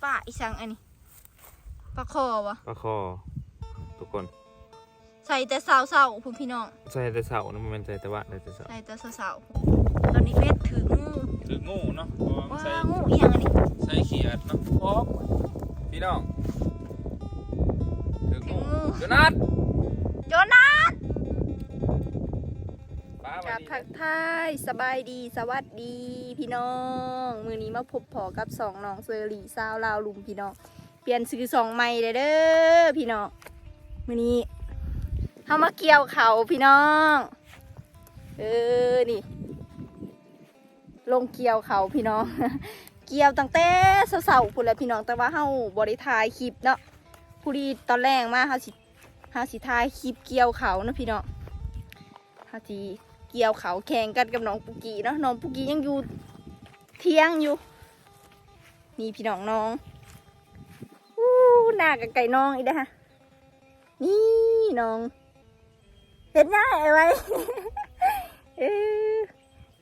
ປາອີ່ສັງອັນນີ້? ປາຄໍ່ບໍ່? ປາຄໍ່ ທຸກຄົນ. ໃສ່ແຕ່ເຊົ້າໆພຸ້ນພີ່ນ້ອງ. ໃສ່ແຕ່ເຊົ້ານະ, ບໍ່ແມ່ນໃສ່ແຕ່ວານ, ໃສ່ແຕ່ເຊົ້າ. ໃສ່ແຕ່ເຊົ້າໆພຸ້ນ. ຕອນນີ້ເບັດຖືກງູ. ຖືກງູເນາະ, ເພາະວ່າມັນໃສ່ ວ້າ ງູອີ່ຫຍັງອັນນີ້? ໃສ່ຂຽດເນາະ. ໂອ້ ພີ່ນ້ອງ ຖືກງູ. ຖືກງູ. ໂຈນັດ ໂຈນັດ. ກາບທັກທາຍສະບາຍດີ ສະຫວັດດີພີ່ນ້ອງ. ມື້ນີ້ມາພົບພໍ້ກັບຊ່ອງນ້ອງເຊີລີ້ ຊາວລາວລຸ່ມ ພີ່ນ້ອງ. ປ່ຽນຊື່ຊ່ອງໃໝ່ແລ້ວເດີພີ່ນ້ອງ. ມື້ນີ້ເຮົາມາກ່ຽວເຂົ້າພີ່ນ້ອງ. ເອີ ນີ້ ລົງກ່ຽວເຂົ້າພີ່ນ້ອງ. ກ່ຽວຕັ້ງແຕ່ເຊົ້າໆພຸ້ນແຫຼະພີ່ນ້ອງ, ແຕ່ວ່າເຮົາບໍ່ໄດ້ຖ່າຍຄລິບເນາະ. ພໍດີຕອນແລງມາ ເຮົາຊິ ເຮົາຊິຖ່າຍຄລິບກ່ຽວເຂົ້າເນາະພີ່ນ້ອງ. ເຮົາຊິກ່ຽວເຂົ້າແຂ່ງກັນກັບນ້ອງປຸກກີ້ເນາະ. ນ້ອງປຸກກີ້ຍັງຢູ່ຖຽງຢູ່. ນີ້ພີ່ນ້ອງ ນ້ອງ. ອູ້ ໜ້າກໍໃກ້ນ້ອງອີກເດ້. ນີ້ນ້ອງ ເຮັດຫຍັງໄອ້ໄວ? ເອີ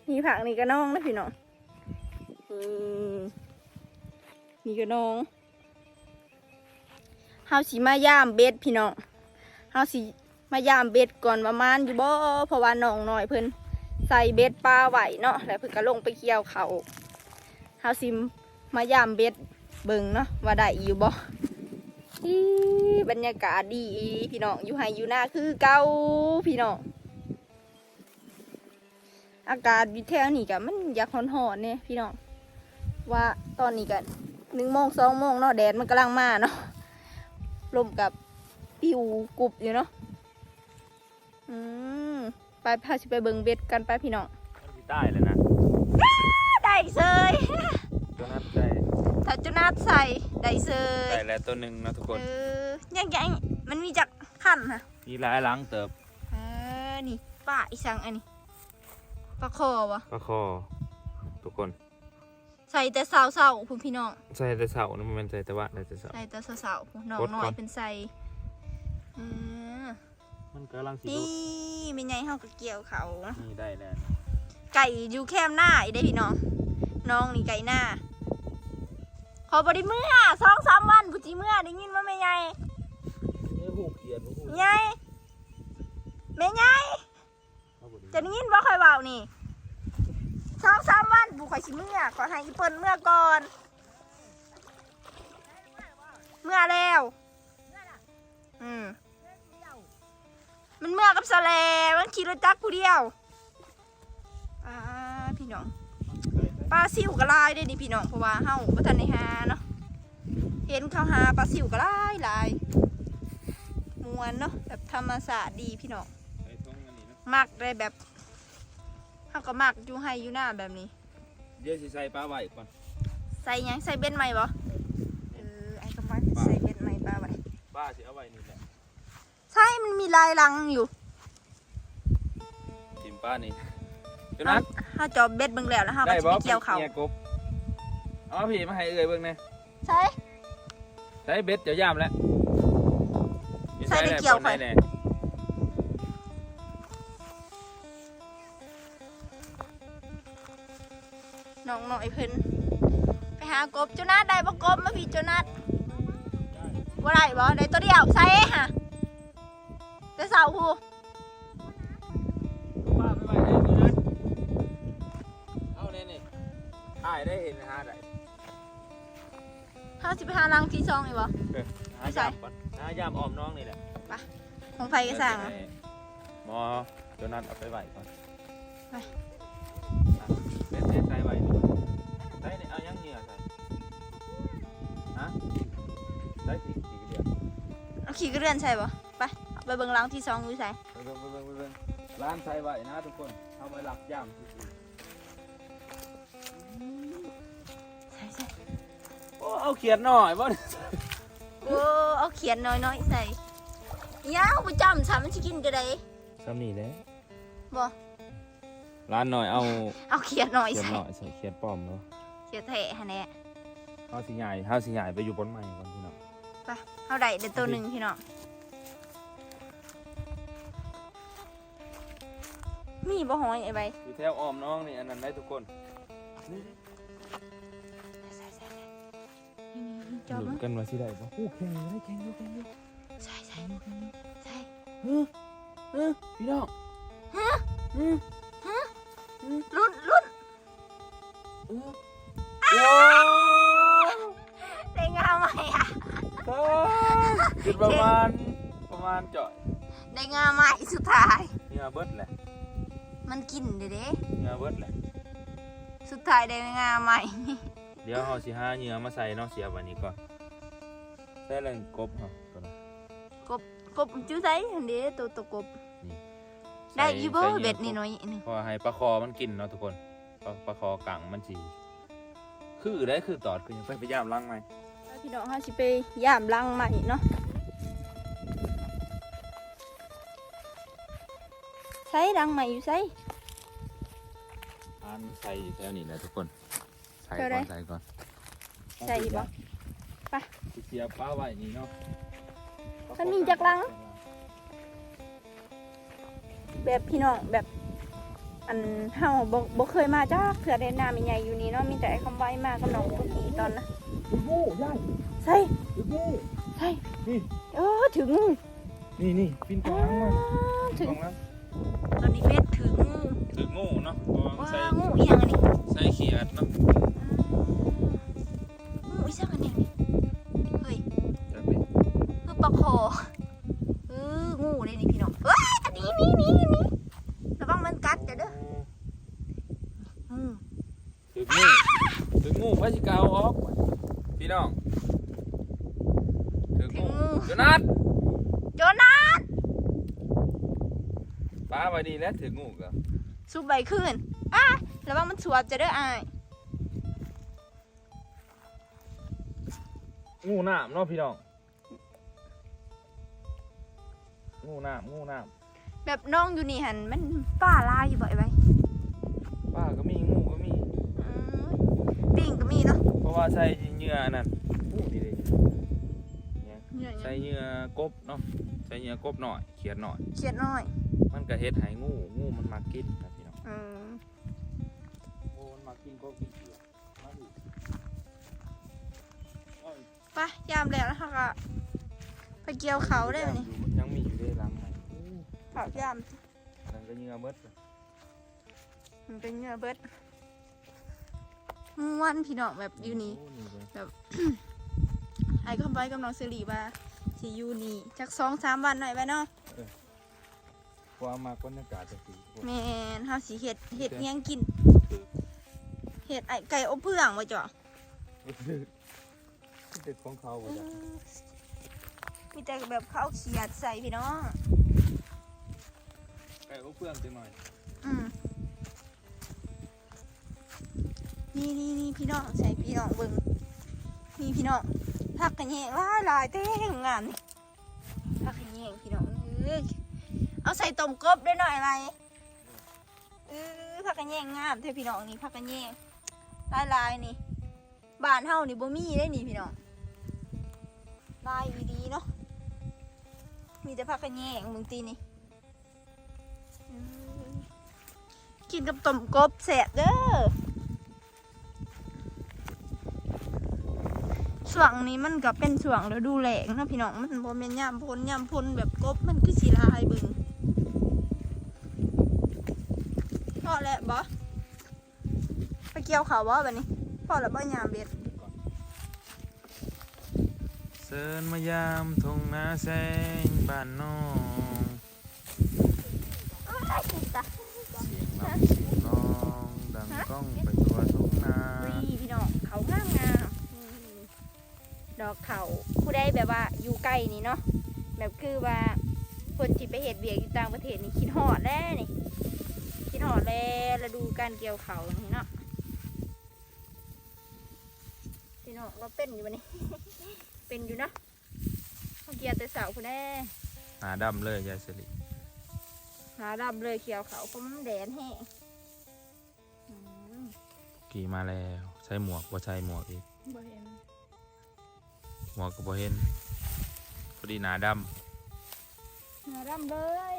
ນີ້ ພາກນີ້ກໍນ້ອງນະພີ່ນ້ອງ. ອືມ ນີ້ກໍນ້ອງ. ເຮົາຊິມາຢາມເບັດພີ່ນ້ອງ. ເຮົາຊິມາຢາມເບັດກ່ອນວ່າມານຢູ່ບໍ່, ເພາະວ່ານ້ອງນ້ອຍເພິ່ນໃສ່ເບັດປາໄວ້ເນາະ, ແລ້ວເພິ່ນກໍລົງໄປກ່ຽວເຂົ້າ. ເຮົາຊິມາຢາມເບັດເບິ່ງເນາະ ວ່າໄດ້ຢູ່ບໍ່. ອີ ບັນຍາກາດດີອີ່ຫຼີພີ່ນ້ອງ, ຢູ່ໄຮ່ຢູ່ນາຄືເກົ່າພີ່ນ້ອງ. ອາກາດຢູ່ແຖວນີ້ກະມັນຢາກຮ້ອນໆແດ່ພີ່ນ້ອງ, ວ່າຕອນນີ້ກະໜຶ່ງໂມງ ສອງໂມງເນາະ, ແດດມັນກຳລັງມາເນາະ, ລົມກະປິວກຸບຢູ່ເນາະ. ອືມ ໄປ ພາຊິໄປເບິ່ງເບັດກັນໄປພີ່ນ້ອງ. ມັນຊິຕາຍແລ້ວນະ. ໄດ້ເສີຍ. ໂຈນັດໄດ້. ຖ້າໂຈນັດໃສ່ໄດ້ເສີຍ. ໄດ້ແລ້ວໂຕໜຶ່ງເນາະທຸກຄົນ. ເອີ ຍັງ ຍັງ ມັນມີຈັກຄັນຫະ? ມີຫຼາຍຫຼັງເຕີບ. ເອີ ນີ້ ປາອີ່ສັງອັນນີ້? ປາຄໍ່ບໍ່? ປາຄໍ່ ທຸກຄົນ. ໃສ່ແຕ່ເຊົ້າໆພຸ້ນພີ່ນ້ອງ. ໃສ່ແຕ່ເຊົ້ານະ, ບໍ່ແມ່ນໃສ່ແຕ່ວານ, ໃສ່ແຕ່ເຊົ້າ. ໃສ່ແຕ່ເຊົ້າໆພຸ້ນ, ນ້ອງນ້ອຍເພິ່ນໃສ່. ອືມ ມັນກຳລັງຊິຫຼຸດ. ນີ້ແມ່ໃຫຍ່ເຮົາກໍກ່ຽວເຂົ້າ. ນີ້ໄດ້ແລ້ວ. ໄກ່ຢູ່ແຄມນາອີກເດ້ພີ່ນ້ອງ, ນ້ອງນີ້ໄກ່ນາ. ຂ້ອຍບໍ່ໄດ້ເມືອ ສອງສາມວັນພຸ້ນຊິເມືອ, ໄດ້ຍິນບໍ່ແມ່ໃຫຍ່? ເອີ ໃຫຍ່ ແມ່ໃຫຍ່. ເຈົ້າໄດ້ຍິນບໍ່ຂ້ອຍເວົ້ານີ້? ສອງສາມວັນພຸ້ນຂ້ອຍຊິເມືອ, ຂ້ອຍໃຫ້ອີ່ເປີ້ນເມືອກ່ອນ. ເມືອແລ້ວ. ອືມ ມັນເມືອກັບສາແຫຼ, ມັນຂີ່ລົດຈັກຜູ້ດຽວ. ອ່າ ພີ່ນ້ອງ ປາຊິວກໍຫຼາຍເດ້ນີ້ພີ່ນ້ອງ, ເພາະວ່າເຮົາບໍ່ທັນໄດ້ຫາເນາະ. ເຫັນເຂົາຫາປາຊິວກໍຫຼາຍໆ, ມ່ວນເນາະ, ແບບທຳມະຊາດດີພີ່ນ້ອງ. ມັກໄດ້ແບບ ເຮົາກໍມັກຢູ່ໄຮ່ຢູ່ນາແບບນີ້. ດຽວຊິໃສ່ປາໄວ້ກ່ອນ. ໃສ່ຫຍັງ? ໃສ່ເບັດໃໝ່ບໍ່? ເອີ ອ້າຍກໍມັກໃສ່ເບັດໃໝ່ປາໄວ້. ປາຊິເອົາໄວ້ນີ້ແຫຼະ. ໃສ່ ມັນມີຫຼາຍຫຼັງຢູ່. ຖິ້ມປານີ້. ເຮົາ ເຮົາຈອບເບັດເບິ່ງແລ້ວ ແລ້ວເຮົາກໍຊິໄປກ່ຽວເຂົ້າ. ໄດ້ບໍ່? ເອົາມາພີ້ມາໃຫ້ເອື້ອຍເບິ່ງແດ່. ໃສ່ ໃສ່ເບັດເຈົ້າຢາມແລ້ວ. ໃສ່ໄປກ່ຽວຂ້ອຍ. ນ້ອງນ້ອຍເພິ່ນໄປຫາກົບ. ໂຈນັດ ໄດ້ບໍ່ກົບ? ມາພີ້ ໂຈນັດ. ບໍ່ໄດ້ບໍ່? ໄດ້ໂຕດຽວ. ໃສ່ຫະ ແຕ່ເຊົ້າພຸ້ນ. ເອົາແນ່ນີ້ ອ້າຍໄດ້ເຫັນຫາໄດ້. ເຮົາຊິໄປຫາຫຼັງທີສອງອີກບໍ່? ເອີ ຫາຢາມກ່ອນ ຫາຢາມອ້ອມໜອງນີ້ແຫຼະ. ໄປ ຂອງໃຜກໍຊ່າງ. ໝໍໂຈນັດເອົາໄປໄວ້ກ່ອນ. ໄປ ເປັນໃສ່ໄວ້. ໃສ່ນີ້ ເອົາຫຍັງເຫຍື່ອໃສ່? ຮະ? ໃສ່ຂີ້ ຂີ້ກະເດືອນ. ເອົາຂີ້ກະເດືອນໃສ່ບໍ່? ໄປ ເອົາໄປເບິ່ງຫຼັງທີສອງຢູ່ໃສ? ໄປເບິ່ງ ໄປເບິ່ງ ໄປເບິ່ງ. ຫຼານໃສ່ໄວ້ນະທຸກຄົນ ເຮົາໄປລັກຢາມຊື່ໆ. ໃສ່ ໃສ່ ໂອ້ ເອົາຂຽດນ້ອຍບໍ່? ໂອ້ ເອົາຂຽດນ້ອຍໆໃສ່. ຍາວ ບໍ່ຈ້ຳຊ້ຳ ມັນຊິກິນຈັ່ງໃດ? ຊ່ຳນີ້ແຫຼະ. ບໍ່ ຫຼານນ້ອຍເອົາ ເອົາຂຽດນ້ອຍໃສ່ ຂຽດນ້ອຍໃສ່ ຂຽດປອມເນາະ. ຂຽດແທ້ຫັ້ນແຫຼະ. ເຮົາຊິຍ້າຍ ເຮົາຊິຍ້າຍໄປຢູ່ບ່ອນໃໝ່ກ່ອນພີ່ນ້ອງ. ໄປ ເຮົາໄດ້ແລ້ວໂຕໜຶ່ງພີ່ນ້ອງ. ມີບໍ່ຫອຍ ໄອ້ໃບ? ຢູ່ແຖວອ້ອມໜອງນີ້ ອັນນັ້ນໄດ໋ທຸກຄົນ. ນີ້ ນີ້ ຈອບ ລຸ້ນກັນວ່າຊິໄດ້ບໍ່? ໂອ້ ແຂງຢູ່ເດ້ ແຂງຢູ່ ແຂງຢູ່. ໃສ່ ໃສ່ ໃສ່ ເຮີ ເຮີ ພີ່ນ້ອງ ເຮີ ເຮີ ເຮີ ລຸ້ນ ລຸ້ນ ເອີ ໂອ້ ໄດ້ງາໃໝ່ອະ ເອີ ຂຶ້ນປະມານ ປະມານຈ່ອຍ ໄດ້ງາໃໝ່ສຸດທ້າຍ ເຫຍື່ອເບິດແຫຼະ ມັນກິນເດ້ ເຫຍື່ອເບິດແຫຼະ ສຸດທ້າຍໄດ້ງາໃໝ່. ດຽວເຮົາຊິຫາເຫຍື່ອມາໃສ່ເນາະ ສຽບໄວ້ນີ້ກ່ອນ. ໃສ່ແລ້ວກົບເຮົາຕົວນັ້ນ ກົບ ກົບຢູ່ໃສຫັ້ນເດ້ ໂຕ ໂຕກົບນີ້ ໄດ້ຢູ່ບໍ່ ເບັດນ້ອຍໆນີ້ ເພາະວ່າໃຫ້ປາຄໍມັນກິນເນາະທຸກຄົນ ປາ ປາຄໍກັງມັນຊິຄືໄດ້ ຄືຕອດ ຄືຫຍັງ. ໄປ ໄປຢາມຫຼັງໃໝ່ ພີ່ນ້ອງ ເຮົາຊິໄປຢາມຫຼັງໃໝ່ເນາະ. ໃສ່ຫຼັງໃໝ່ຢູ່ໃສ? ອັນໃສ່ຢູ່ແຖວນີ້ແຫຼະທຸກຄົນ. ໃສ່ກ່ອນ ໃສ່ກ່ອນ ໃສ່ອີກບໍ່? ໄປ ຊິເສຍປາໄວ້ນີ້ເນາະ. ມັນມີຈັກຫຼັງ? ແບບພີ່ນ້ອງ ແບບ ອັນ ເຮົາບໍ່ ບໍ່ເຄີຍມາຈັກເທື່ອເດ້ ໜ້າແມ່ໃຫຍ່ຢູ່ນີ້ເນາະ ມີແຕ່ອ້າຍຄຳໄວມາກັບນ້ອງປຸກກີຕອນນະ. ຖືກງູ ຍາຍ ໃສ່ ຖືກງູ ໃສ່ ນີ້ ເອີ ຖືກງູ. ນີ້ ນີ້ ປີນກອງຫຼັງມາ ອ່າ ຖືກ ກອງຫຼັງ ຕອນນີ້ເບັດຖືກງູ ຖືກງູເນາະ ເພາະວ່າມັນໃສ່ ງູອີ່ຫຍັງອັນນີ້ ໃສ່ຂີ້ອັດເນາະ. ອ່າ ງູອີ່ຫຍັງອັນນີ້ ເຮີ້ຍ ຈັກເດ້ ຄືປາຄໍ ເອີ ງູເດ້ນີ້ພີ່ນ້ອງ. ເອີຍ ອັນນີ້ ນີ້ ນີ້ ນີ້ ລະວັງມັນກັດເຈົ້າເດີ ງູ. ຖືກງູ ຖືກງູ ໃຜຊິກ້າເອົາອອກ ພີ່ນ້ອງ ຖືກງູ ຖືກງູ ໂຈນັດ ໂຈນັດ ປາໄວ້ນີ້ແຫຼະ ຖືກງູກໍຊຸບໄວ້ຄືນ. ອ່າ ລະວັງມັນສວບເຈົ້າເດີອ້າຍ. ງູນ້ຳເນາະພີ່ນ້ອງ. ງູນ້ຳ ງູນ້ຳ ແບບນ້ອງຢູ່ນີ້ຫັ້ນ ມັນປາຫຼາຍຢູ່ບໍ່ອ້າຍໄວ? ປາກໍມີ ງູກໍມີ ອືມ ປິງກໍມີເນາະ ເພາະວ່າໃສ່ເຫຍື່ອອັນນັ້ນ ໂອ້ ນີ້ເດ້ ເຫຍື່ອຫຍັງ? ໃສ່ເຫຍື່ອກົບເນາະ ໃສ່ເຫຍື່ອກົບນ້ອຍ ຂຽດນ້ອຍ ຂຽດນ້ອຍ ມັນກໍເຮັດໃຫ້ງູ ງູມັນມັກກິນນະພີ່ນ້ອງ. ອືມ ງູມັນມັກກິນກົບກິນຂຽດ. ໄປ ຢາມແລ້ວ ແລ້ວເຮົາກໍໄປກ່ຽວເຂົ້າໄດ້ບັດນີ້. ຍັງມີຢູ່ເດ້ຫຼັງໃໝ່ ເຂົ້າຢາມ ນັ້ນກໍເຫຍື່ອເບິດ ມັນກໍເຫຍື່ອເບິດ. ມ່ວນພີ່ນ້ອງ ແບບຢູ່ນີ້ ໂອ້ ນີ້ເດ້ ແບບ ອ້າຍຄຳໄວກັບນ້ອງເຊີລີວ່າຊິຢູ່ນີ້ຈັກສອງສາມວັນໜ້ອຍໄວ້ເນາະ. ເອີ ຄວາມມັກບັນຍາກາດຈັ່ງຊີ້ ແມ່ນ ເຮົາຊິເຮັດ ເຮັດຫຍັງກິນ ເຮັດໄອ້ໄກ່ອົບເຟືອງບໍ່ເຈົ້າ? ບໍ່ຖືກ ມີແຕ່ຂອງເຂົາບໍ່ຈັກ ເອີ ມີແຕ່ແບບເຂົາຂຽດໃສ່ພີ່ນ້ອງ ໄກ່ອົບເຟືອງຈັກໜ້ອຍ. ອືມ ນີ້ໆໆ ພີ່ນ້ອງ ໃຫ້ພີ່ນ້ອງເບິ່ງ ນີ້ພີ່ນ້ອງ ຜັກຂະແຍງຫຼາຍໆ ແຕ່ງາມນີ້. ຜັກຂະແຍງພີ່ນ້ອງເອີຍ ເອົາໃສ່ຕົ້ມກົບໄດ້ໜ້ອຍໄວ. ເອີ ຜັກຂະແຍງງາມແທ້ພີ່ນ້ອງ ນີ້ຜັກຂະແຍງຫຼາຍໆ ນີ້ ບ້ານເຮົານີ້ບໍ່ມີເດ້ນີ້ພີ່ນ້ອງ ຫຼາຍອີ່ຫຼີເນາະ ມີແຕ່ຜັກຂະແຍງເບິ່ງຕິນີ້. ອືມ ກິນກັບຕົ້ມກົບແຊບເດີ. ຊ່ວງນີ້ມັນກໍເປັນຊ່ວງລະດູແລ້ງເນາະພີ່ນ້ອງ ມັນບໍ່ແມ່ນຍາມຝົນ ຍາມຝົນແບບກົບມັນຄືຊິຫຼາຍເບິ່ງ. ພໍແລ້ວບໍ່? ໄປກ່ຽວເຂົ້າບໍ່ບັດນີ້? ພໍແລ້ວບໍ່ຍາມເບັດ? ເຊີນມາຢາມທົ່ງນາແຊງບ້ານນ້ອງ. ສຽງລຳສຽງຮ້ອງດັງກ້ອງໄປທົ່ວທົ່ງນາ. ນີ້ພີ່ນ້ອງ ເຂົ້າງາມໆ ນີ້ ດອກເຂົ້າ. ຜູ້ໃດແບບວ່າຢູ່ໃກ້ນີ້ເນາະ ແບບຄືວ່າຄົນທີ່ໄປເຮັດວຽກຢູ່ຕ່າງປະເທດນີ້ຄິດຮອດແລ້ວນີ້ ຄິດຮອດແລ້ວລະດູການກ່ຽວເຂົ້ານີ້ເນາະ. ພີ່ນ້ອງ ລາວເປັນຢູ່ບັດນີ້ ເປັນຢູ່ເນາະ. ເຮົາກ່ຽວແຕ່ເຊົ້າພຸ້ນແຫຼະ ໜ້າດຳເລີຍຍາຍສະລິ ໜ້າດຳເລີຍ ກ່ຽວເຂົ້າ ເພາະມັນແດດແຮງ. ອືມ ກີ່ມາແລ້ວ ໃສ່ໝວກ ບໍ່ໃສ່ໝວກອີກ ບໍ່ເຫັນ ໝວກກໍບໍ່ເຫັນ ພໍດີໜ້າດຳ ໜ້າດຳເລີຍ.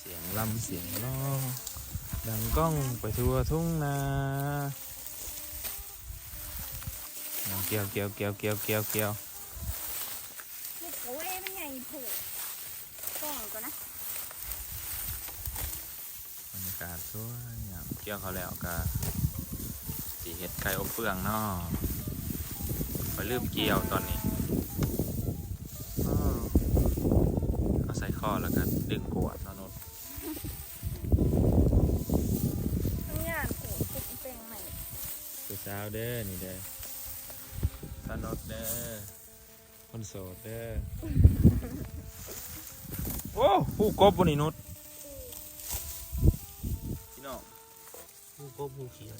ສຽງລຳສຽງຮ້ອງດັງກ້ອງໄປທົ່ວທົ່ງນາ. ກ່ຽວ ກ່ຽວ ກ່ຽວ ກ່ຽວ ກ່ຽວ ກ່ຽວ ໂອ້ຍ ມັນໃຫຍ່ໂພດ ກ້ອງກ່ອນນະ. ບັນຍາກາດສວຍງາມ ກ່ຽວເຂົ້າແລ້ວກະຊິເຮັດໄກ່ອົບເຟືອງເນາະ. ຂ້ອຍລືມກ່ຽວຕອນນີ້ ເອົາໃສ່ຄໍແລ້ວກະດຶງກວດເນາະນຸດ. ມັນຍາກໂພດ ເປັນແປງໃໝ່ ຜູ້ສາວເດີ ນີ້ເດີ ສາວນຸດເດີ ຄົນໂສດເດີ. ໂອ້ ຮູ້ກົບບໍ່ນີ້ນຸດ ພີ່ນ້ອງ? ຮູ້ກົບຮູ້ຂຽດ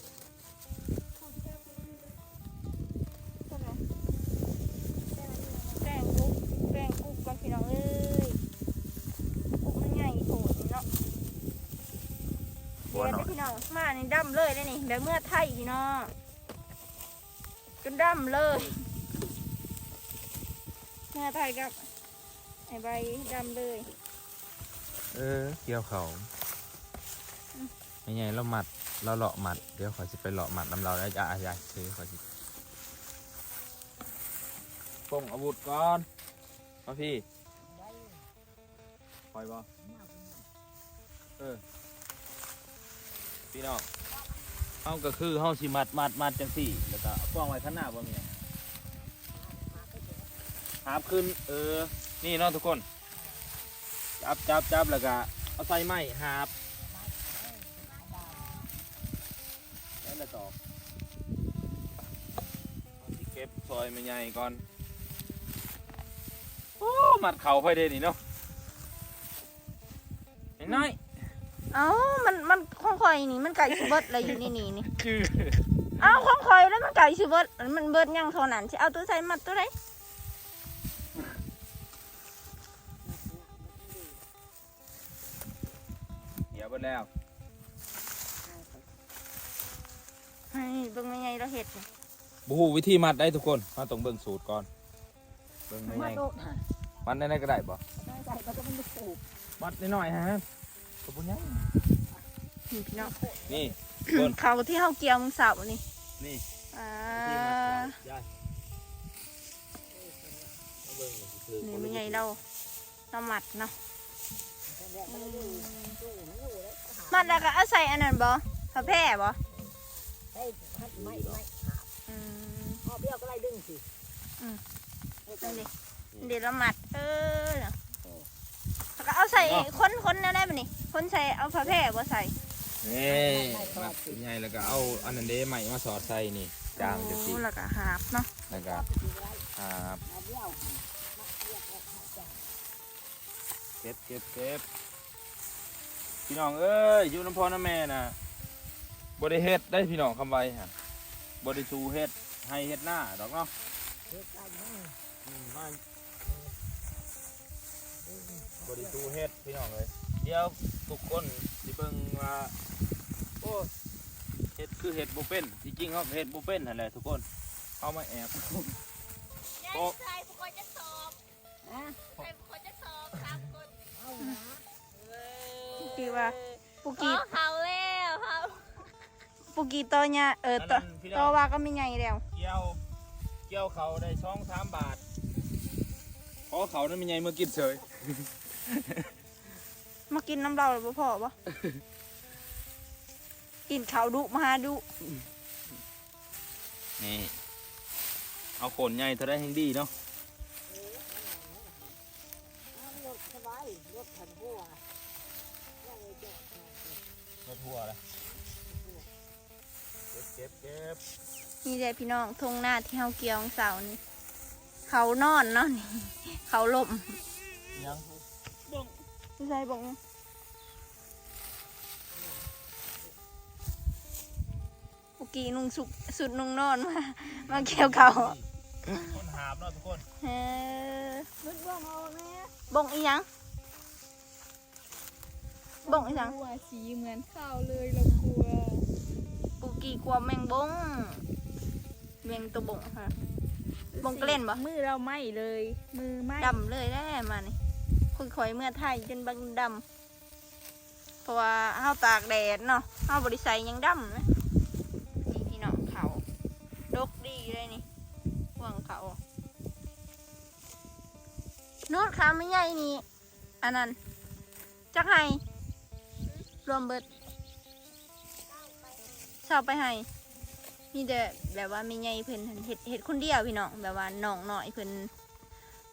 ແປງກຸກ ແປງກຸກກ່ອນພີ່ນ້ອງເອີຍ. ກຸກມັນໃຫຍ່ໂພດເນາະ. ແດດເດ້ພີ່ນ້ອງ ມານີ້ດຳເລີຍເດ້ນີ້ ແບບເມືອໄທພີ່ນ້ອງ ຈົນດຳເລີຍ ເມືອໄທກັບ ໄອ້ໃບດຳເລີຍ. ເອີ ກ່ຽວເຂົ້າ ແມ່ໃຫຍ່ລາວມັດ ລາວເລາະມັດ ດຽວຂ້ອຍຊິໄປເລາະມັດນຳລາວເດີ. ຢ່າ ຢ່າ ຄືຂ້ອຍຊິປົງອາວຸດກ່ອນ ມາພີ້ ຂ້ອຍບໍ່? ເອີ ພີ່ນ້ອງ ເຮົາກໍຄືເຮົາຊິມັດ ມັດ ມັດຈັ່ງຊີ້ ແລ້ວກໍເອົາປ່ອງໄວ້ຂ້າງໜ້າບໍ່ແມ່ນຫາບຂຶ້ນ. ເອີ ນີ້ເນາະທຸກຄົນ ຈັບ ຈັບ ຈັບ ແລ້ວກະເອົາໃສ່ໄມ້ຫາບ ແລ້ວລະຕອກ. ເຮົາຊິເກັບຊ່ອຍແມ່ໃຫຍ່ກ່ອນ. ໂອ້ ມັດເຂົ້າໄປເດ້ນີ້ເນາະ ນ້ອຍ. ເອົ້າ ມັນ ມັນຂອງຂ້ອຍນີ້ ມັນໃກ້ຊິເບິດແລ້ວ ຢູ່ໃນນີ້ນີ້ ຄື ເອົ້າ ຂອງຂ້ອຍແລ້ວ ມັນໃກ້ຊິເບິດ ມັນເບິດຍັງເທົ່ານັ້ນ ຊິເອົາໂຕໃສມັດໂຕໃດ? ເດຍເບິດແລ້ວ ໃຫ້ເບິ່ງແມ່ໃຫຍ່ລາວເຮັດນີ້. ບໍ່ຮູ້ວິທີມັດໃດ໋ທຸກຄົນ ເຮົາຕ້ອງເບິ່ງສູດກ່ອນ. ເບິ່ງແມ່ໃຫຍ່ ມັດໂລດຫາ ມັດແນວໃດກໍໄດ້ບໍ່? ໄດ້ ໄດ້ ມັດນ້ອຍໆຫາ ກໍບໍ່ໃຫຍ່ ນີ້ພີ່ນ້ອງ ນີ້ ເຂົ້າທີ່ເຮົາກ່ຽວມື້ເຊົ້ານີ້ ນີ້ ອ່າ ວິທີມັດເຂົ້າ ຍາຍ ມາເບິ່ງ ນີ້ແມ່ໃຫຍ່ລາວ ລາວມັດເນາະ ອືມ ມັດແລ້ວກໍເອົາໃສ່ອັນນັ້ນບໍ່? ຜ້າແພບໍ່? ໃສ່ ມັດໄມ້ ໄມ້ຫາບ ອືມ ຮອບດຽວກໍໄດ້ດຶງຊິ ອືມ ເຮັດຈັ່ງໃດ? ນີ້ເດ້ລາວມັດ ເອີ ແລ້ວກໍເອົາໃສ່ ເນາະ ຄົນໆແນວໃດບັດນີ້? ຄົນໃສ່ ເອົາຜ້າແພບໍ່ໃສ່? ນີ້ ມັດໃຫຍ່ແລ້ວກໍເອົາອັນນັ້ນເດ້ ໄມ້ມາສອດໃສ່ນີ້ ຈ້າງຈັ່ງຊີ້ ໂອ້ ແລ້ວກໍຫາບເນາະ ແລ້ວກໍຫາບ ເກັບ ເກັບ ເກັບ ພີ່ນ້ອງເອີຍ ຢູ່ນຳພໍ່ນຳແມ່ນະ ບໍ່ໄດ້ເຮັດໄດ໋ພີ່ນ້ອງ ຄຳໄວຫັ້ນ ບໍ່ໄດ້ສູ້ເຮັດໄຮ່ເຮັດນາດອກເນາະ ເຮັດໄດ້ ອືມ ມາ ບໍ່ໄດ້ສູ້ເຮັດພີ່ນ້ອງເອີຍ ດຽວທຸກຄົນຊິເບິ່ງວ່າ ໂອ້ ເຮັດຄືເຮັດບໍ່ເປັນ ທີ່ຈິງເຮົາກໍເຮັດບໍ່ເປັນຫັ້ນແຫຼະທຸກຄົນ ເຮົາມາແອບ ຍາຍ ໂອ້ ໃສ່ພວກຂ້ອຍຈັກສອບ ຮະ ໃສ່ພວກຂ້ອຍຈັກສອບ ສາມຄົນ ເອົາລະ ເອີ ທີ່ວ່າ ປຸກກີ້ ຂໍເຂົ້າແລ້ວ ເຮົາ ປຸກກີ້ຕໍ່ຫຍ້າ ເອີ ຕໍ່ ຕໍ່ວ່າກັບແມ່ໃຫຍ່ແລ້ວ ກ່ຽວ ກ່ຽວເຂົ້າໄດ້ສອງສາມບາດ ຂໍເຂົ້ານຳແມ່ໃຫຍ່ມາກິນເສີຍ ມາກິນນຳລາວແລ້ວບໍ່ພໍບໍ່? ກິນເຂົ້າດຸມາຫາດຸ ນີ້ ເອົາໂຂນໃຫຍ່ເທົ່າໃດແຮ່ງດີເນາະ ລົດສະບາຍ ລົດຄັນຫົວ ລົດຫົວລະ ເກັບ ເກັບ ເກັບ ນີ້ແຫຼະພີ່ນ້ອງ ທົ່ງນາທີ່ເຮົາກ່ຽວມື້ເຊົ້ານີ້ ເຂົານອນເນາະນີ້ ເຂົາລົ້ມ ຫຍັງ ບໍ່ງ ຢູ່ໃສບົ້ງ? ປຸກກີ້ນຸ່ງຊຸກ ຊຸດນຸ່ງນອນມາ ມາກ່ຽວເຂົ້າ ຄົນຫາບເນາະທຸກຄົນ ເອີ ເບິ່ງ ເບິ່ງເອົາແດ່ ບົ້ງອີ່ຫຍັງ? ບົ້ງອີ່ຫຍັງ? ກົວສີເໝືອນຂາວເລີຍ ລາວກົວ ປຸກກີ້ກົວແມງບົ້ງ ແມງໂຕບົ້ງຫະ ບົ້ງກະເລັນບໍ່? ມືລາວໄໝ້ເລີຍ ມືໄໝ້ ດຳເລີຍແຫຼະມານີ້ ຄ່ອຍໆເມືອໄທຈົນບັກດຳ ເພາະວ່າເຮົາຕາກແດດເນາະ ເຮົາບໍ່ໄດ້ໃສ່ຫຍັງດຳນະ. ນີ້ພີ່ນ້ອງ ເຂົ້າດົກດີເລີຍນີ້ ໂນດ ຄາແມ່ໃຫຍ່ນີ້ ອັນນັ້ນ ຈັກໄຮ່ ລວມເບິດ ຊາວປາຍໄຮ່. ມີແຕ່ແບບວ່າແມ່ໃຫຍ່ເພິ່ນເຮັດ ເຮັດຄົນດຽວພີ່ນ້ອງ ແບບວ່ານ້ອງນ້ອຍເພິ່ນ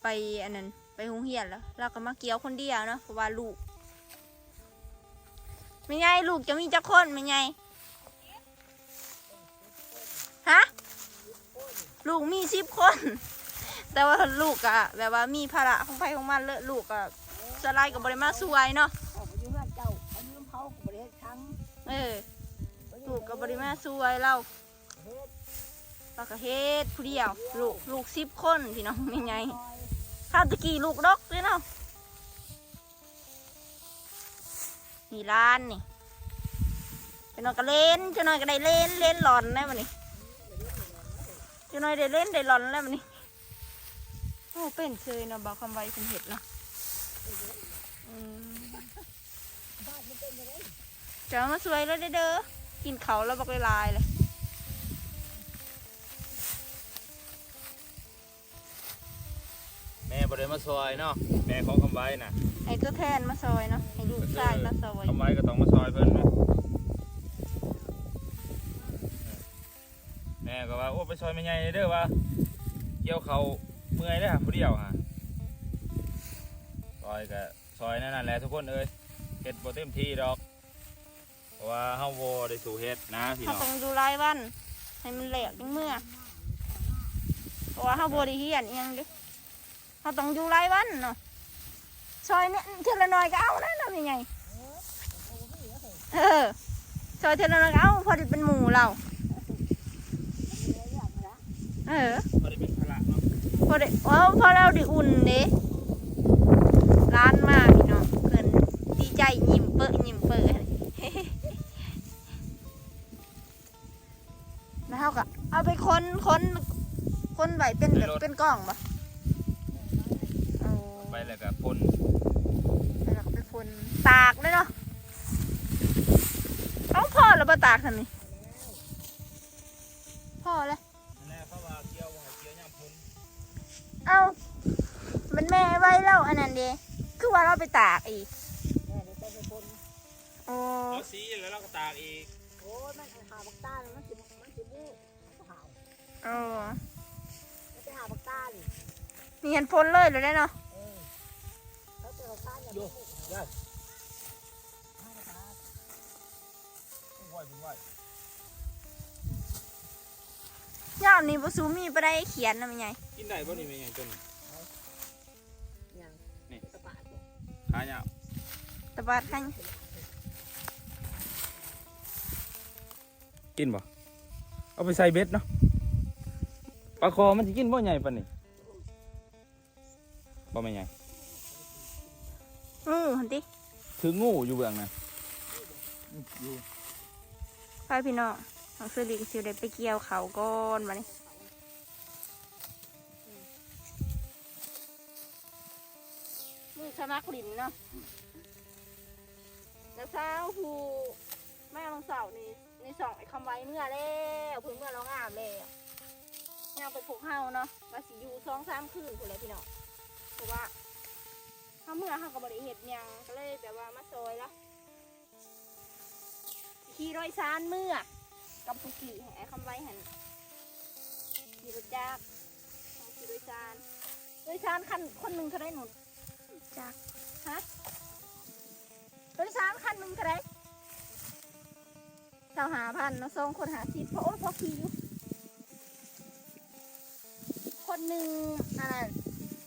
ໄປອັນນັ້ນ ໄປໂຮງຮຽນແລ້ວ ລາວກໍມາກ່ຽວຄົນດຽວເນາະ ເພາະວ່າລູກ ແມ່ໃຫຍ່ ລູກເຈົ້າມີຈັກຄົນແມ່ໃຫຍ່? ຮະ? ລູກມີສິບຄົນ ແຕ່ວ່າລູກກະແບບວ່າມີພາລະຂອງໃຜຂອງມັນເລີຍ ລູກກະສ່ວນຫຼາຍກໍບໍ່ໄດ້ມາຊ່ວຍເນາະ. ເຂົາກໍຢູ່ເຮືອນເຈົ້າ ເຂົາຢູ່ນຳເຂົາກໍບໍ່ໄດ້ເຮັດຫຍັງ. ເອີ ລູກກໍບໍ່ໄດ້ມາຊ່ວຍລາວ ລາວກໍເຮັດຜູ້ດຽວ. ລູກ ລູກສິບຄົນພີ່ນ້ອງ ແມ່ໃຫຍ່. ຄາວແຕ່ກີ້ລູກດົກເດ້ເນາະ. ນີ້ຫຼານນີ້ ຈັກໜ່ອຍກໍເຫຼັ້ນ ຈັກໜ່ອຍກໍໄດ້ເຫຼັ້ນ ເຫຼັ້ນຫຼອນແລ້ວບັດນີ້ ຈັກໜ່ອຍໄດ້ເຫຼັ້ນໄດ້ຫຼອນແລ້ວບັດນີ້. ໂອ້ ເປັນເຊີຍເນາະ ບ່າວຄຳໄວເພິ່ນເຮັດເນາະ. ອືມ ເຈົ້າມາຊ່ວຍລາວເດີ ກິນເຂົ້າລາວບັກຫຼາຍໆເລີຍ. ແມ່ບໍ່ໄດ້ມາຊ່ອຍເນາະ ແມ່ຂອງຄຳໄວນະ ໃຫ້ຕົວແທນມາຊ່ອຍເນາະ ໃຫ້ລູກຊາຍມາຊ່ອຍ. ຄຳໄວກໍຕ້ອງມາຊ່ອຍເພິ່ນເນາະ. ແມ່ກໍວ່າ ໂອ້ ໄປຊ່ອຍແມ່ໃຫຍ່ເດີວ່າ ກ່ຽວເຂົ້າເມື່ອຍເດ້ຫາ ຜູ້ດຽວຫາ ຊ່ອຍກໍຊ່ອຍແນວນັ້ນແຫຼະທຸກຄົນເອີຍ ເຮັດບໍ່ເຕັມທີ່ດອກ. ເພາະວ່າເຮົາບໍ່ໄດ້ສູ້ເຮັດນະພີ່ນ້ອງ ເຮົາຕ້ອງຢູ່ຫຼາຍວັນ ໃຫ້ມັນແລ້ວຈັ່ງເມືອ ເພາະວ່າເຮົາບໍ່ໄດ້ຮຽນອີ່ຫຍັງເດ້ ເຮົາຕ້ອງຢູ່ຫຼາຍວັນເນາະ. ຊ່ອຍແດ່ເທື່ອລະໜ້ອຍກໍເອົາແລ້ວເນາະແມ່ໃຫຍ່ ເອີ ຊ່ອຍເທື່ອລະໜ້ອຍກໍເອົາ ພໍໄດ້ເປັນໝູ່ລາວ. ເອີ ບໍ່ໄດ້ເປັນພາລະເນາະ ພໍໄດ້ ເອີ ພໍລາວໄດ້ອຸ່ນເດ້. ຫຼານມາພີ່ນ້ອງ ເພິ່ນດີໃຈຍິ້ມເປິ້ຍຍິ້ມເປິ້ຍ ແລ້ວເຮົາກໍເອົາໄປຄົນ ຄົນ ຄົນໄວ້ເປັນແບບ ເປັນກ້ອງບໍ່? ເອົາໄປແລ້ວກໍພົ່ນ ແລ້ວກໍໄປພົ່ນ ຕາກເລີຍເນາະ. ເອົາ ພໍແລ້ວບໍ່ຕາກຫັ້ນນີ້? ພໍແລ້ວ. ນັ້ນແຫຼະ ເຂົາວ່າກ່ຽວ ບໍ່ໃຫ້ກ່ຽວຍາມຝົນ. ເອົ້າ ມັນແມ່ໄວ້ແລ້ວອັນນັ້ນເດ້ ຄືວ່າລາວໄປຕາກອີກ. ແມ່ໄປໃສ່ຝົນ. ໂອ້ ເອົາສີແລ້ວລາວກໍຕາກອີກ. ໂອ້ຍ ມັນຫາບັກຕານ ມັນຊິ ມັນຊິບູ້. ໂອ້ ມັນໄປຫາບັກຕານ. ນີ້ເຫັນຝົນເລີຍແລ້ວເນາະ. ເອີ ເຂົາເຈົ້າຕານ ໂຍ ຍາຍ. ຍາມນີ້ບໍ່ສູ້ມີປານໃດ ຂຽນນະແມ່ໃຫຍ່. ກິນໄດ້ບໍ່ນີ້ແມ່ໃຫຍ່ຕົວນີ້? ຫຍັງ? ນີ້ ຕະປາດບໍ່? ຂາຍາວ ຕະປາດຂາຍາວ. ກິນບໍ່? ເອົາໄປໃສ່ເບັດເນາະ. ປາຄໍມັນຊິກິນບໍ່ໃຫຍ່ປານນີ້? ບໍ່ແມ່ນຫຍັງ ງູຫັ້ນຕິ ຖືກງູຢູ່ເບື້ອງນັ້ນ. ອືມ ຢູ່ ໄປພີ່ນ້ອງ ນ້ອງເຊີລີກໍຊິໄດ້ໄປກ່ຽວເຂົ້າກ່ອນບັດນີ້. ມື້ສະໝັກຫຼິ້ນເນາະ ແລະ ສາວຜູ້ມາມື້ເຊົ້ານີ້ ໃນຊ່ອງອ້າຍຄຳໄວເມືອແລ້ວ ເພິ່ນເມືອລາວງາມແລ້ວ ຍັງເປັນພວກເຮົາເນາະ ວ່າຊິຢູ່ສອງສາມຄືນພຸ້ນແຫຼະພີ່ນ້ອງ ເພາະວ່າເຮົາເມືອເຮົາກໍບໍ່ໄດ້ເຮັດຫຍັງ ກໍເລີຍແບບວ່າມາຊ່ອຍລາວ ຂີ່ໂດຍສານເມືອກັບປຸກກີ້ ໃຫ້ອ້າຍຄຳໄວຫັ້ນຂີ່ລົດຈັກ ເຮົາຂີ່ໂດຍສານ ໂດຍສານຄັນ ຄົນໜຶ່ງເທົ່າໃດໜູ? ຈັກ ຮະ? ໂດຍສານຄັນໜຶ່ງເທົ່າໃດ? ຊາວຫ້າພັນເນາະ ສອງຄົນຫ້າສິບ ພໍ ໂອ້ຍ ພໍຂີ່ຢູ່ ຄົນໜຶ່ງອັນນັ້ນ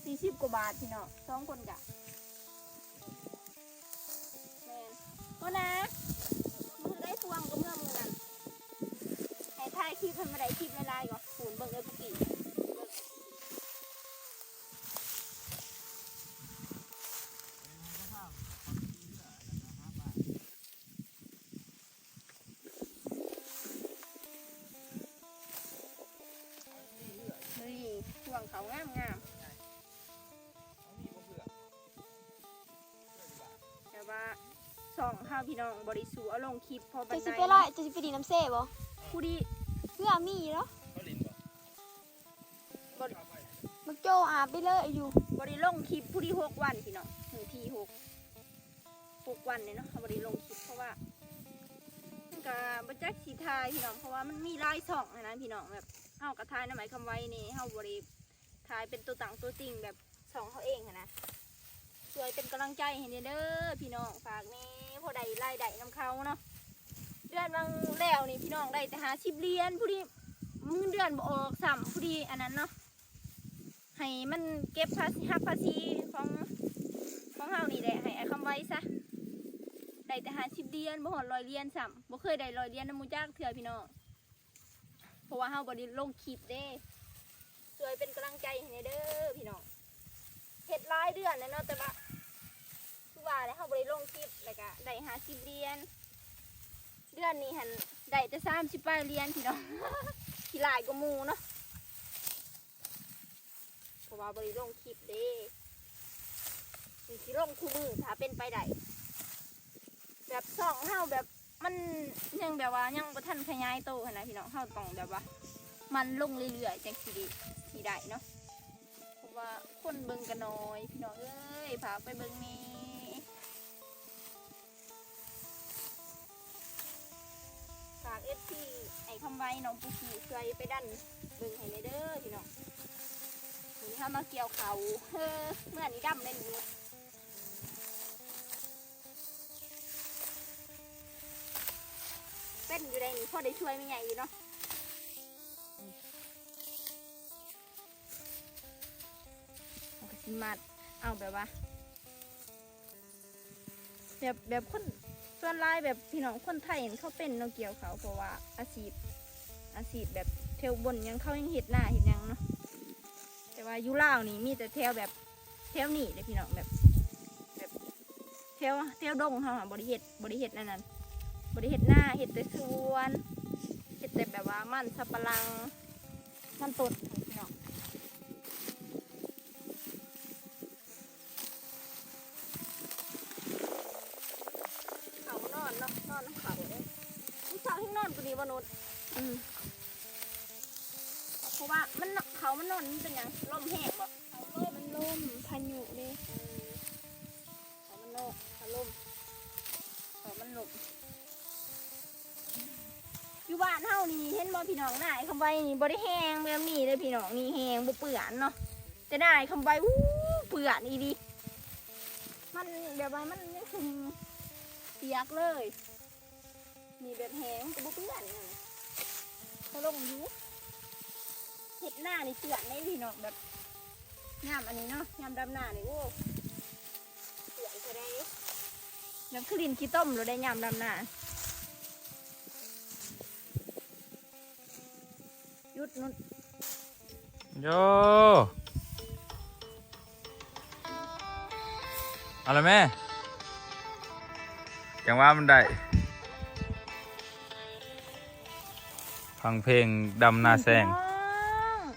ສີ່ສິບກວ່າບາດພີ່ນ້ອງ ສອງຄົນກະ ແມ່ນ ໂອ້ນາ ມື້ໃດພວງກໍເມືອມື້ນັ້ນ ໃຫ້ຖ່າຍຄລິບໃຫ້ມັນໄດ້ຄລິບຫຼາຍໆ ກໍ ພຸ້ນ ເບິ່ງເອີຍປຸກກີ້. ນີ້ ພວງເຂົາງາມໆ ແຕ່ວ່າຊ່ອງເຮົາພີ່ນ້ອງບໍ່ໄດ້ສູ້ເອົາລົງຄລິບພໍປານໃດ. ເຈົ້າຊິໄປລາຍ ເຈົ້າຊິໄປຫຼິ້ນນຳເຊບໍ່? ຜູ້ດີ ເຮືອມີເນາະ ເຂົາຫຼິ້ນບໍ່? ບໍ່ ບັກໂຈ້ອາໄປເລີຍຢູ່. ບໍ່ໄດ້ລົງຄລິບຜູ້ທີ່ຫົກວັນພີ່ນ້ອງ ມື້ທີ່ຫົກ ຫົກວັນນີ້ເນາະ ເຮົາບໍ່ໄດ້ລົງຄລິບ ເພາະວ່າມັນກະບໍ່ຈັກຊິຖ່າຍພີ່ນ້ອງ ເພາະວ່າມັນມີຫຼາຍຊ່ອງຫັ້ນນະພີ່ນ້ອງ ແບບເຮົາກະຖ່າຍນຳອ້າຍຄຳໄວແດ່ ເຮົາບໍ່ໄດ້ຖ່າຍເປັນຕົວຕັ້ງຕົວຈິງແບບຊ່ອງເຮົາເອງຫັ້ນນະ. ຊ່ວຍເປັນກຳລັງໃຈໃຫ້ແດ່ເດີພີ່ນ້ອງ ຝາກແດ່ ພໍໄດ້ລາຍໄດ້ນຳເຂົາເນາະ. ເດືອນຫວ່າງແລ້ວນີ້ພີ່ນ້ອງ ໄດ້ແຕ່ຫ້າສິບຫຼຽນ ພໍດີເງິນເດືອນບໍ່ອອກຊ້ຳ ພໍດີອັນນັ້ນເນາະ ໃຫ້ມັນເກັບພາສີ ຫັກພາສີຂອງ ຂອງເຮົານີ້ແຫຼະ ໃຫ້ອ້າຍຄຳໄວຊະ. ໄດ້ແຕ່ຫ້າສິບຫຼຽນ ບໍ່ຮອດຮ້ອຍຫຼຽນຊ້ຳ ບໍ່ເຄີຍໄດ້ຮ້ອຍຫຼຽນນຳໝູ່ຈັກເທື່ອພີ່ນ້ອງ ເພາະວ່າເຮົາບໍ່ໄດ້ລົງຄລິບເດ້. ຊ່ວຍເປັນກຳລັງໃຈໃຫ້ແດ່ເດີພີ່ນ້ອງ ເຮັດຫຼາຍເດືອນແລ້ວເນາະ ແຕ່ວ່າຄືວ່າແຫຼະ ເຮົາບໍ່ໄດ້ລົງຄລິບ ແລ້ວກະໄດ້ຫ້າສິບຫຼຽນ ເດືອນນີ້ຫັ້ນໄດ້ແຕ່ສາມສິບປາຍຫຼຽນພີ່ນ້ອງ ຊິຫຼາຍກວ່າໝູ່ເນາະ. ເພາະວ່າບໍ່ໄດ້ລົງຄລິບເດ້ ຊິລົງຄູ່ມື້ຖ້າເປັນໄປໄດ້ ແບບຊ່ອງເຮົາແບບມັນຍັງແບບວ່າຍັງບໍ່ທັນຂະຫຍາຍໂຕຫັ້ນນະພີ່ນ້ອງ ເຮົາຕ້ອງແບບວ່າໝັ່ນລົງເລື້ອຍໆ ຈັ່ງຊິໄດ້ ຊິໄດ້ເນາະ ເພາະວ່າຄົນເບິ່ງກະໜ້ອຍພີ່ນ້ອງເອີຍ ຝາກໄປເບິ່ງແດ່. ຝາກເອັຟຊີ ອ້າຍຄຳໄວ ນ້ອງປູກີ ຊ່ວຍໄປດັນເບິ່ງໃຫ້ແດ່ເດີພີ່ນ້ອງ. ມື້ນີ້ເຮົາມາກ່ຽວເຂົ້າ ເອີ ເມື່ອນີ້ດຳແມ່ນໝົດ ເປັນຢູ່ໃດນີ້ ພໍໄດ້ຊ່ວຍແມ່ໃຫຍ່ຢູ່ເນາະ. ເຮົາກະຊິມັດເອົາແບບວ່າ ແບບ ແບບຄົນສ່ວນຫຼາຍແບບພີ່ນ້ອງຄົນໄທເຂົາເປັນເນາະ ກ່ຽວເຂົ້າ ເພາະວ່າອາຊີບ ອາຊີບແບບແຖວບົນຫຍັງເຂົາຍັງເຮັດນາເຮັດຫຍັງເນາະ ແຕ່ວ່າຢູ່ລາວນີ້ມີແຕ່ແຖວແບບ ແຖວນີ້ເດ້ພີ່ນ້ອງ ແບບ ແບບແຖວ ແຖວດົງເຮົາຫັ້ນບໍ່ໄດ້ເຮັດ ບໍ່ໄດ້ເຮັດອັນນັ້ນ ບໍ່ໄດ້ເຮັດນາ ເຮັດແຕ່ສວນ ເຮັດແຕ່ແບບວ່າມັນສຳປະຫຼັງ ມັນຕົ້ນພີ່ນ້ອງ. ເຂົານອນເນາະ ນອນນຳເຂົາເດ້ ມື້ເຊົ້າແຮ່ງນອນກວ່ານີ້ບໍ່ນຸດ? ອືມ ເພາະວ່າມັນ ເຂົາມັນນອນ ມັນເປັນຫຍັງ ລົມແຮງບໍ່? ເຂົາລົມ ມັນລົມ ພາຍຸເດ້ ເອີ ເຂົາມັນນອນ ເຂົາລົມ ເຂົາມັນລົມ. ຢູ່ບ້ານເຮົານີ້ເຫັນບໍ່ພີ່ນ້ອງ ນາອ້າຍຄຳໄວນີ້ບໍ່ໄດ້ແຫ້ງແບບນີ້ເດ້ພີ່ນ້ອງ ນີ້ແຫ້ງບໍ່ເປື້ອນເນາະ ແຕ່ນາອ້າຍຄຳໄວ ອູ້ ເປື້ອນອີ່ຫຼີ ມັນແບບວ່າມັນຍັງຊຸ່ມປຽກເລີຍ ນີ້ແບບແຫ້ງມັນກະບໍ່ເປື້ອນ ເຮົາລົງຢູ່ ເຮັດນານີ້ເປື້ອນເດ້ພີ່ນ້ອງ ແບບຍາມອັນນີ້ເນາະ ຍາມດຳນານີ້ ໂອ້ ເປື້ອນເທົ່າໃດ ແບບຄືດິນຂີ້ຕົມໂລດໄດ໋ຍາມດຳນາ. ຢຸດນຸດ ໂຢ ເອົາລະແມ່ ຈັ່ງວ່າມັນໄດ້ ຟັງເພງດຳນາແຊງ ພີ່ນ້ອງ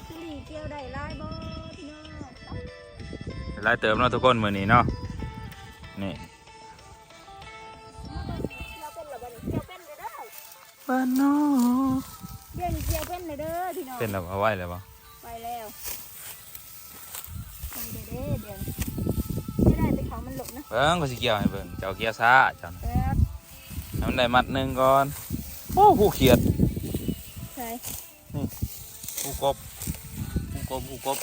ຄືລີກ່ຽວໄດ້ຫຼາຍບໍ່ພີ່ນ້ອງ? ຫຼາຍເຕີບເນາະທຸກຄົນມື້ນີ້ເນາະ ນີ້ ກ່ຽວເປັນລະບໍ່ນີ້? ກ່ຽວເປັນເດີ ບ້ານນອກ ດຽວນີ້ກ່ຽວເປັນແລ້ວເດີພີ່ນ້ອງ ເປັນແລ້ວ ເອົາໄວ້ແລ້ວບໍ່? ໄວ້ແລ້ວ ເບິ່ງເດີ ດຽວນີ້ ໄດ້ແຕ່ເຂົາມັນລົກນະ ເບິ່ງ ຂ້ອຍຊິກ່ຽວໃຫ້ເບິ່ງ ເຈົ້າກ່ຽວຊ້າ ເຈົ້ານະ ແບບ ໃຫ້ມັນໄດ້ມັດໜຶ່ງກ່ອນ ໂອ້ ຜູ້ຂຽດ ໃສ ນີ້ ຜູ້ກົບ ຜູ້ກົບ ຜູ້ກົບ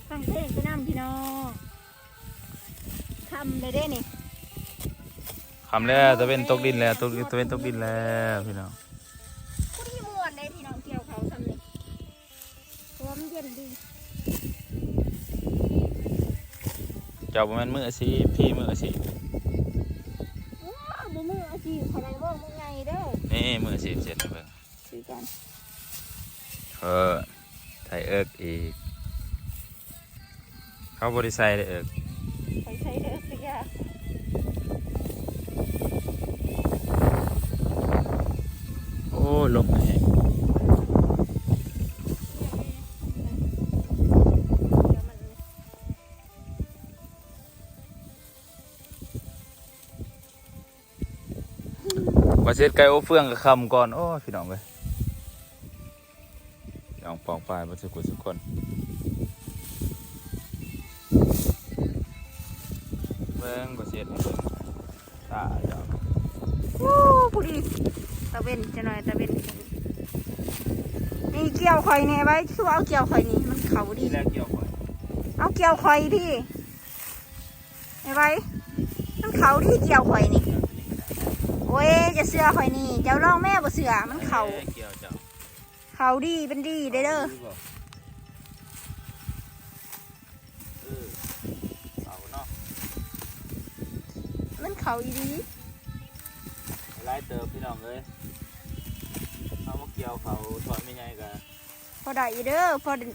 ຟັງເພງໄປນຳພີ່ນ້ອງ. ຄ່ຳແລ້ວເດ້ນີ້ ຄ່ຳແລ້ວ ຕາເວັນຕົກດິນແລ້ວ ຕົກ ຕາເວັນຕົກດິນແລ້ວພີ່ນ້ອງ. ຜູ້ທີ່ມ່ວນເດ້ພີ່ນ້ອງ ກ່ຽວເຂົ້າຊ່ຳນີ້ ເພາະວ່າມັນເຢັນດີ. ເຈົ້າບໍ່ແມ່ນມືອາຊີບ ພີ່ມືອາຊີບ ໂອ້ ບໍ່ມືອາຊີບເທົ່າໃດ ເວົ້າບໍ່ໃຫຍ່ເດີ້ ນີ້ມືອາຊີບ ເຊັດໃຫ້ເບິ່ງ. ຄືກັນ ເອີ ໃສ່ເອິກອີກ ເຂົາບໍ່ໄດ້ໃສ່ເດີເອິກ ຂ້ອຍໃສ່ເດີ ຄືຢາກ ໂອ້ ລົມແຮງ. ວ່າຊິເຮັດໄກ່ອົບເຟືອງກະຄ່ຳກ່ອນ ໂອ້ຍ ພີ່ນ້ອງເອີຍ ປ້ອງປາຍເບິດສູ່ຜູ້ສູ່ຄົນ. ເບິ່ງ ບໍ່ເຊັດໃຫ້ເບິ່ງ ຕາເຈົ້າ. ໂອ້ ຜູ້ດີ ຕາເວັນ ຈັກໜ້ອຍຕາເວັນ. ນີ້ກ່ຽວຂ້ອຍແດ່ໄວ້ ຄືວ່າເອົາກ່ຽວຂ້ອຍນີ້ ມັນເຂົ້າດີ. ແລ້ວກ່ຽວຂ້ອຍ ເອົາກ່ຽວຂ້ອຍພີ້ ໄອ້ໄວ ມັນເຂົ້າດີກ່ຽວຂ້ອຍນີ້. ໂອ້ຍ ຢ່າເຊື່ອຂ້ອຍນີ້ ເຈົ້າລອງແມ້ ບໍ່ເຊື່ອ ມັນເຂົ້າ ເອີ ກ່ຽວເຈົ້າ ເຂົ້າດີເປັນດີເດີ້. ເອີ ເຂົ້າເນາະ ມັນເຂົ້າອີ່ຫຼີ ຫຼາຍເຕີບພີ່ນ້ອງເອີຍ. ເຮົາມາກ່ຽວເຂົ້າຊ່ອຍແມ່ໃຫຍ່ກະ ພໍໄດ້ຢູ່ເດີ້ ພໍໄດ້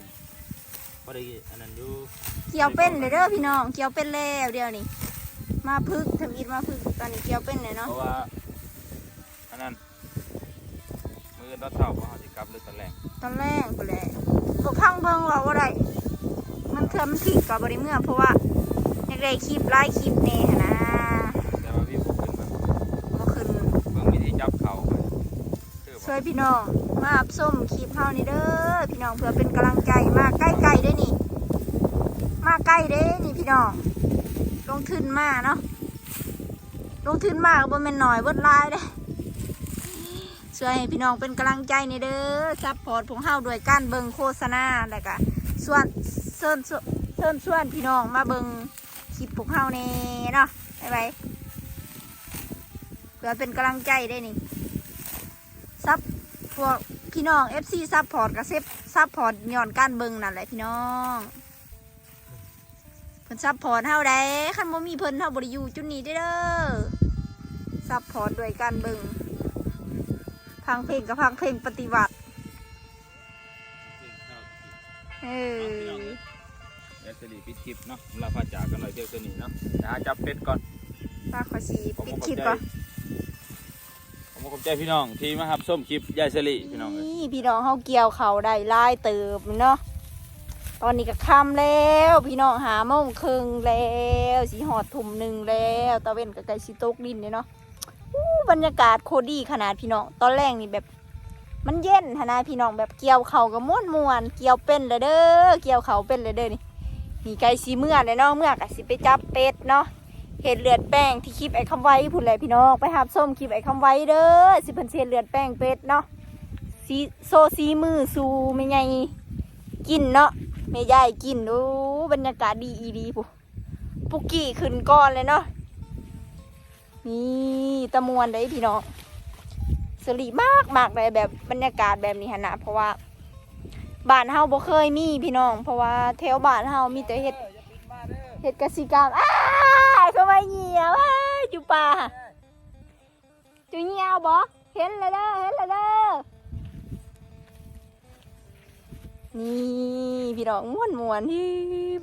ພໍໄດ້ອັນນັ້ນຢູ່. ກ່ຽວເປັນແລ້ວເດີ້ພີ່ນ້ອງ ກ່ຽວເປັນແລ້ວດຽວນີ້ ມາຝຶກ ທຳອິດມາຝຶກ ຕອນນີ້ກ່ຽວເປັນແລ້ວເນາະ ເພາະວ່າອັນນັ້ນ ມື້ອື່ນຕອນເຊົ້າບໍ່ ເຮົາຊິກັບ ຫຼືຕອນແລງ? ຕອນແລງພຸ້ນແຫຼະ ກໍພັງເບິ່ງວ່າບໍ່ໄດ້ ມັນເທື່ອມັນຜິດກໍບໍ່ໄດ້ເມືອ ເພາະວ່າຢາກໄດ້ຄລິບຫຼາຍຄລິບແດ່ຫັ້ນນາ ແຕ່ວ່າວິວບໍ່ຂຶ້ນ ບໍ່ຂຶ້ນ ເບິ່ງວິທີຈັບເຂົ້າ ຊ່ວຍພີ່ນ້ອງມາຮັບຊົມຄລິບເຮົານີ້ເດີ້ພີ່ນ້ອງ ເພື່ອເປັນກຳລັງໃຈ. ມາໄກໆເດ້ນີ້ ມາໄກເດ້ນີ້ພີ່ນ້ອງ ລົງທຶນມາເນາະ ລົງທຶນມາກໍບໍ່ແມ່ນໜ້ອຍ ເບິດຫຼາຍເດ້. ຊ່ວຍໃຫ້ພີ່ນ້ອງເປັນກຳລັງໃຈແດ່ເດີ້ ຊັບພອດພວກເຮົາດ້ວຍການເບິ່ງໂຄສະນາ ແລ້ວກະຊວນ ເຊີນ ເຊີນຊວນພີ່ນ້ອງມາເບິ່ງຄລິບພວກເຮົາແດ່ເນາະ ໄວໆ ເພື່ອເປັນກຳລັງໃຈເດ້ນີ້. ຊັບ ພວກພີ່ນ້ອງເອັຟຊີຊັບພອດ ກະເຊັບ ຊັບພອດຍ້ອນການເບິ່ງນັ້ນແຫຼະພີ່ນ້ອງ ເພິ່ນຊັບພອດເຮົາໄດ໋ ຄັນບໍ່ມີເພິ່ນເຮົາບໍ່ໄດ້ຢູ່ຈຸດນີ້ເດີ້ ຊັບພອດດ້ວຍການເບິ່ງ ຟັງເພງກະຟັງເພງປະຕິວັດ ເອີ ເອົາພີ່ນ້ອງເອີຍ ແອດສະລີປິດຄລິບເນາະ ລາພາຈາກກັນໄວ້ພຽງເທົ່ານີ້ເນາະ ໄປຫາຈັບເປັດກ່ອນ ປາ ຂ້ອຍຊິປິດຄລິບກ່ອນ. ຂອບໃຈ ຂອບໃຈພີ່ນ້ອງທີ່ມາຮັບຊົມຄລິບຍາຍສະລີພີ່ນ້ອງເອີຍ. ນີ້ພີ່ນ້ອງ ເຮົາກ່ຽວເຂົ້າໄດ້ຫຼາຍເຕີບເນາະ ຕອນນີ້ກໍຄ່ຳແລ້ວພີ່ນ້ອງ ຫ້າໂມງເຄິ່ງແລ້ວ ຊິຮອດທຸ່ມໜຶ່ງແລ້ວ ຕາເວັນກໍໃກ້ຊິຕົກດິນເດ້ເນາະ. ອູ້ ບັນຍາກາດໂຄດດີຂະໜາດພີ່ນ້ອງ ຕອນແລງນີ້ແບບ ມັນເຢັນຫັ້ນນະພີ່ນ້ອງ ແບບກ່ຽວເຂົ້າກໍມ່ວນໆ ກ່ຽວເປັນແລ້ວເດີ້ ກ່ຽວເຂົ້າເປັນແລ້ວເດີ້ນີ້. ນີ້ໃກ້ຊິເມືອແລ້ວເນາະ ເມືອກໍຊິໄປຈັບເປັດເນາະ ເຮັດເລືອດແປງທີ່ຄລິບໄອ້ຄຳໄວພຸ້ນແຫຼະພີ່ນ້ອງ ໄປຮັບຊົມຄລິບໄອ້ຄຳໄວເດີ້ ຊິເພິ່ນຊິເຮັດເລືອດແປງເປັດເນາະ ຊິໂຊສີມືສູ່ແມ່ໃຫຍ່ກິນເນາະ ແມ່ຍາຍກິນ. ໂອ້ ບັນຍາກາດດີອີ່ຫຼີພຸ້ນ ປຸກກີ້ຂຶ້ນກ່ອນເລີຍເນາະ. ນີ້ຕາມ່ວນເດ້ພີ່ນ້ອງ ສະລີມາກໆ ໄດ້ແບບບັນຍາກາດແບບນີ້ຫັ້ນນະ ເພາະວ່າບ້ານເຮົາບໍ່ເຄີຍມີພີ່ນ້ອງ ເພາະວ່າແຖວບ້ານເຮົາມີແຕ່ເຮັດ ເຮັດກະສິກຳ. ອ້າຍ ເຂົ້າມາຍ່ຽວ ອ້າຍ ຈຸປາ ຈຸຍ່ຽວບໍ? ເຫັນແລ້ວເດີ້ ເຫັນແລ້ວເດີ້. ນີ້ພີ່ນ້ອງ ມ່ວນໆ ຮີ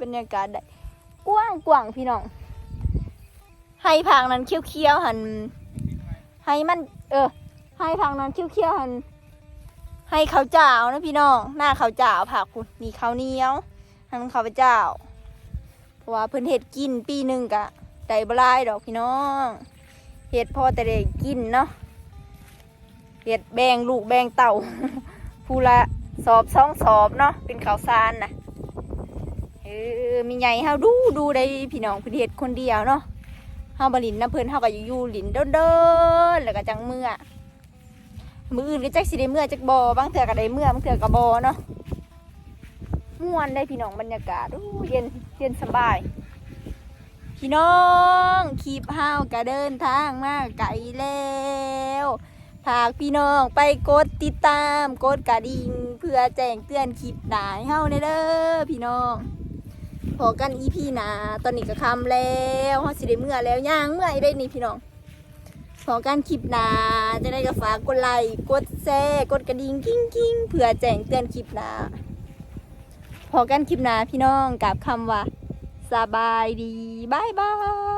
ບັນຍາກາດໄດ້ກວ້າງໆ ພີ່ນ້ອງ. ໄຮ່ພາກນັ້ນຂຽວໆ ຫັ້ນ ໄຮ່ມັນ ເອີ ໄຮ່ພາກນັ້ນຂຽວໆ ຫັ້ນ ໄຮ່ເຂົ້າຈ້າວນະພີ່ນ້ອງ ນາເຂົ້າຈ້າວພາກພຸ້ນ. ນີ້ເຂົ້າໜຽວ ຫັ້ນເຂົ້າຈ້າວ ເພາະວ່າເພິ່ນເຮັດກິນປີໜຶ່ງກະໄດ້ບໍ່ຫຼາຍດອກພີ່ນ້ອງ ເຮັດພໍແຕ່ໄດ້ກິນເນາະ ເຮັດແບ່ງລູກແບ່ງເຕົ້າ ຜູ້ລະສອບສອງສອບເນາະ ເປັນເຂົ້າສານນະ. ເອີ ແມ່ໃຫຍ່ເຮົາດຸ ດຸໄດ໋ພີ່ນ້ອງ ເພິ່ນເຮັດຄົນດຽວເນາະ ເຮົາມາຫຼິ້ນນຳເພິ່ນ ເຮົາກໍຢູ່ ຢູ່ຫຼິ້ນດົນໆ ແລ້ວກໍຈັ່ງເມືອ. ມື້ອື່ນກໍຈັກຊິໄດ້ເມືອຈັກບໍ່ ບາງເທື່ອກໍໄດ້ເມືອ ບາງເທື່ອກໍບໍ່ເນາະ. ມ່ວນເດ້ພີ່ນ້ອງ ບັນຍາກາດ ໂອ້ ເຢັນ ເຢັນສະບາຍ. ພີ່ນ້ອງ ຄລິບເຮົາກໍເດີນທາງມາໄກແລ້ວ ຝາກພີ່ນ້ອງໄປກົດຕິດຕາມ ກົດກະດິ່ງ ເພື່ອແຈ້ງເຕືອນຄລິບໜ້າໃຫ້ເຮົາແດ່ເດີ້ພີ່ນ້ອງ. ພໍ້ກັນອີພີໜ້າ ຕອນນີ້ກໍຄ່ຳແລ້ວ ເຮົາຊິໄດ້ເມືອແລ້ວ ຍ່າງເມືອອີກເດ້ນີ້ພີ່ນ້ອງ. ພໍ້ກັນຄລິບໜ້າ ຈັ່ງໃດກໍຝາກກົດໄລ ກົດແຊ ກົດກະດິ່ງກິ້ງໆ ເພື່ອແຈ້ງເຕືອນຄລິບໜ້າ. ພໍ້ກັນຄລິບໜ້າພີ່ນ້ອງ ກາບຄຳວ່າສະບາຍດີ ບາຍບາຍ.